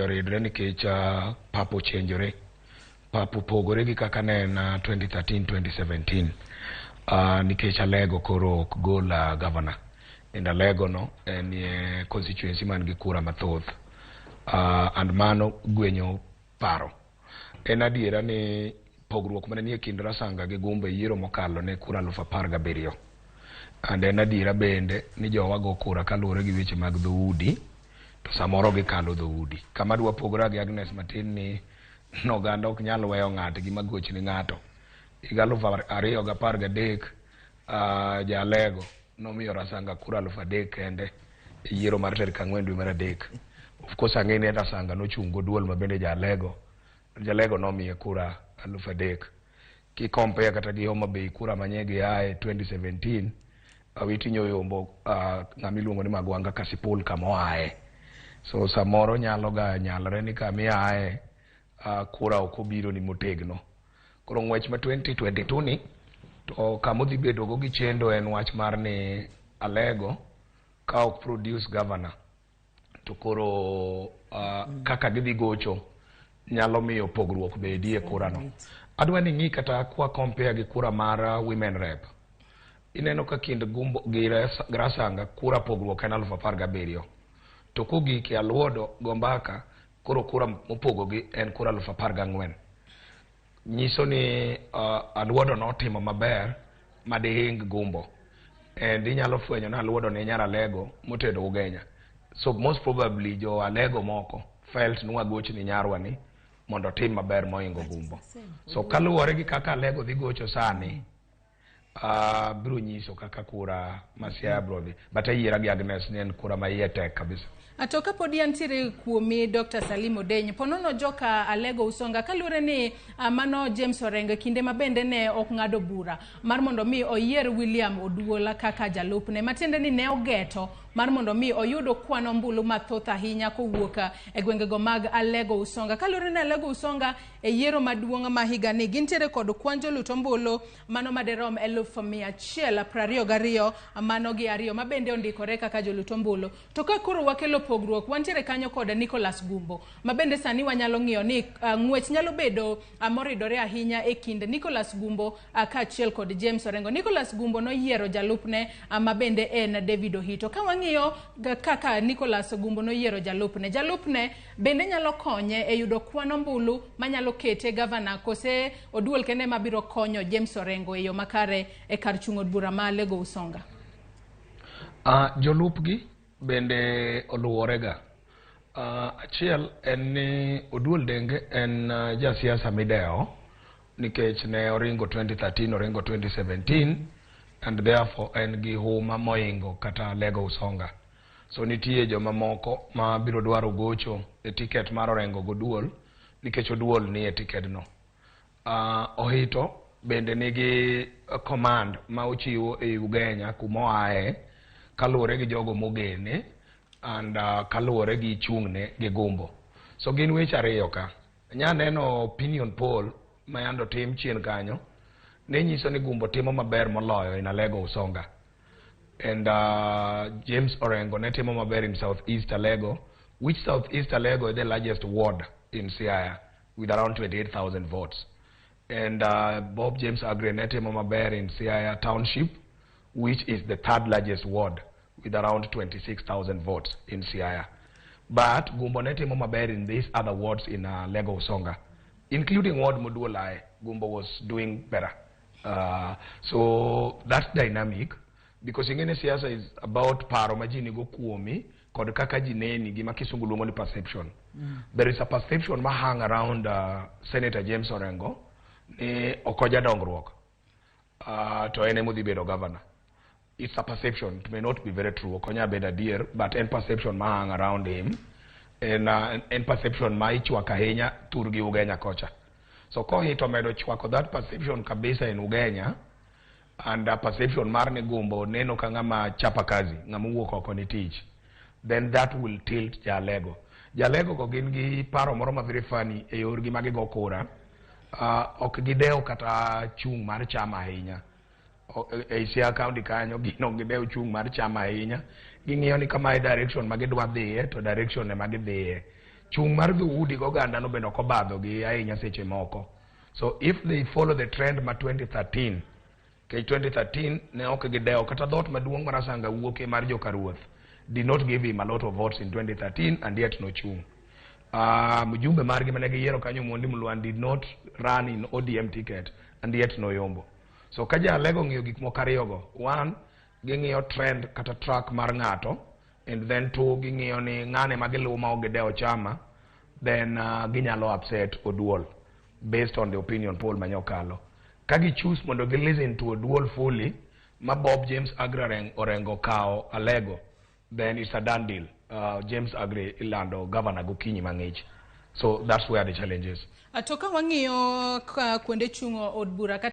Oridre nikech pap ochenjore. Pap opogore gi kaka ne en 2013 2017 nikech Alego koro ok gol governor. And Alego no en constituency man gi kura mathoth. And mano gwenyo paro. En adiera ni pogruok mane nie kind Rasanga gi Gumbo e yiero mokalo ne kura 17,000. And en adiera bende ni jowa go kura kaluwore gi weche mag dhoudi to samoro gikalo dhoudi. Kama dwa pogora gi Agnes matin ni oganda ok nyal weyo ng'atgi magoch ni ng'ato. Higa 2013 Jalego nomiyo Rasanga kura 3,000 kende e yiero mar tarik 4 dwe mar 3. Of course ang'e ni Rasanga nochung' goduol ma bende Jalego. Jalego nomiye kura 3,000. Ki compare kata gi Homa Bay kura manye giaye 2017 Awiti nyoyombo ng'ama iluongo ni Magwanga Kasipul kama oaye. So samoro nyalo ga nyalore ni kama iaye kura ok obiro ni motegno. Koro ng'wech ma 2022 ni to kama odhi bedo go gi chendo en wach mar ni Alego ka ok produce governor to koro kaka gidhi gocho nyalo miyo pogruok bedie kura no. Adwa ni ng'i kata kwa compare gi kura mar women rep. Ineno ka kind Gumbo gi Rasanga kura pogruok en 17,000. To kogik e Aluodo Gombaka koro kura mopogogi en kura 14,000. Nyiso ni Aluodo notimo maber madihing Gumbo. And inyalo fwenyo ni Aluodo ne nyar Alego motedo Ugenya. So most probably jo Alego moko felt ni wagoch ni nyarwa ni mondo otim maber mohingo Gumbo. So kaluwore gi kaka Alego dhi gocho sani, biro nyiso kaka kura ma Siaya biro dhi. But ayiera gi Agnes ni en kura ma iye tek kabisa. To kapodi antiere kuomi Dr. Salim Odeny, ponono joka Alego Usonga kaluwore ni mano James Orengo kinde ma bende ne ok ng'ado bura mar mondo mi oyier William Oduola kaka jalupne, matiende ni ne ogeto mar mondo mi oyud kwan ombulu mathoth ahinya kowuok e gwengego mag Alego Usonga. Kaluwore ni Alego Usonga e yiero maduong' ma higani gintiere kod kwan jolut ombulu mano maderom 122,000 mano gi ariyo ma bende ondikore kaka jolut ombulu. To ka koro wakelo pogruok, wantiere kanyo kod Nicholas Gumbo ma bende sani wanyalo ng'iyo ni ng'wech nyalo bedo moridore ahinya e kind Nicholas Gumbo kaachiel kod James Orengo. Nicholas Gumbo noyiero jalupne ma bende en David Ohito. Ka wang'iyo kaka Nicholas Gumbo noyiero jalupne, jalupne bende nyalo konye e yudo kwan ombulu manyalo kete gavana kose Oduol kende mabiro konyo James Orengo e yo makare e kar chung' od bura ma Alego Usonga. Jolupgi bende oluworega. Achiel en ni Oduol Denge en jasiasa midewo nikech ne oringo 2013 oringo 2017 and therefore en gi huma moingo kata Alego Usonga. So nitie joma moko ma biro dwaro gocho e tiket mar Orengo goduol nikech Oduol ni e tikedno. Ohito bende nigi command ma ochiwo e Ugenya kuma oaye kaluwore gi jogo mogene and kaluwore gi chung'ne gi Gumbo. So gin weche ariyo ka. Nya neno opinion poll ma yando tim chien kanyo ne nyiso ni Gumbo timo maber moloyo in Alego Usonga. And James Orengo ne timo maber in South East Alego, which South East Alego is the largest ward in Siaya with around 28,000 votes. And Bob James Aggrey ne timo maber in Siaya Township, which is the third largest ward with around 26,000 votes in Siaya. But Gumbo ne timo maber in these other wards in Alego Usonga, including ward Moduolai. Gumbo was doing better. So that's dynamic because ing'e siasa is about paro ma ji nigo kuomi kod kaka ji neni gima kisungu luongo ni perception. There is a perception ma hang around Senator James Orengo ni ok oja dongruok to en ema odhi bedo governor. It's a perception. It may not be very true. Ok onyal bedo adier, but en perception ma hang around him. En perception ma ichwako ahinya thurgi Ugenya kocha. So kohito medo chwako that perception kabisa in Ugenya and perception mar ni Gumbo neno ka ng'ama chapa kazi, ng'ama owuok oko ni tich, then that will tilt Jalego. Jalego go gin gi paro moro ma very funny e yorgi ma gigo kura. Ok gidew kata chung' mar chama ahinya. E Siaya County kanyo gin ok gidew chung' mar chama ahinya. Ging'iyo ni kama e direction ma gidwa dhiye to direction ema gidhiye. Chung' mar dhoudi gi oganda no bende ok obadho gi ahinya seche moko. So if they follow the trend ma 2013, kech 2013 ne ok gidewo kata dhoot maduong' mar Asanga wuoke mar joka ruoth did not give him a lot of votes in 2013, and yet nochung'. Mjumbe margi mane giyiero kanyo, Mondi Mlwan, did not run in ODM ticket, and yet noyombo. So ka Alego ng'iyo gik moko ariyogo, one, ging'iyo trend kata track mar ng'ato, and then two, ging'iyo ni ng'ane ma giluwo ma ok gidewo chama, then ginyalo upset Oduol based on the opinion poll manyokalo. Ka gi choose mondo gi listen to Oduol fully, ma Bob James Aggrey Orengo kawo Alego, then it's a done deal. James Aggrey ilando governor gokinyi mang'ich. So that's where the challenge is. To ka wang'iyo ka kuonde chung'o od bura kata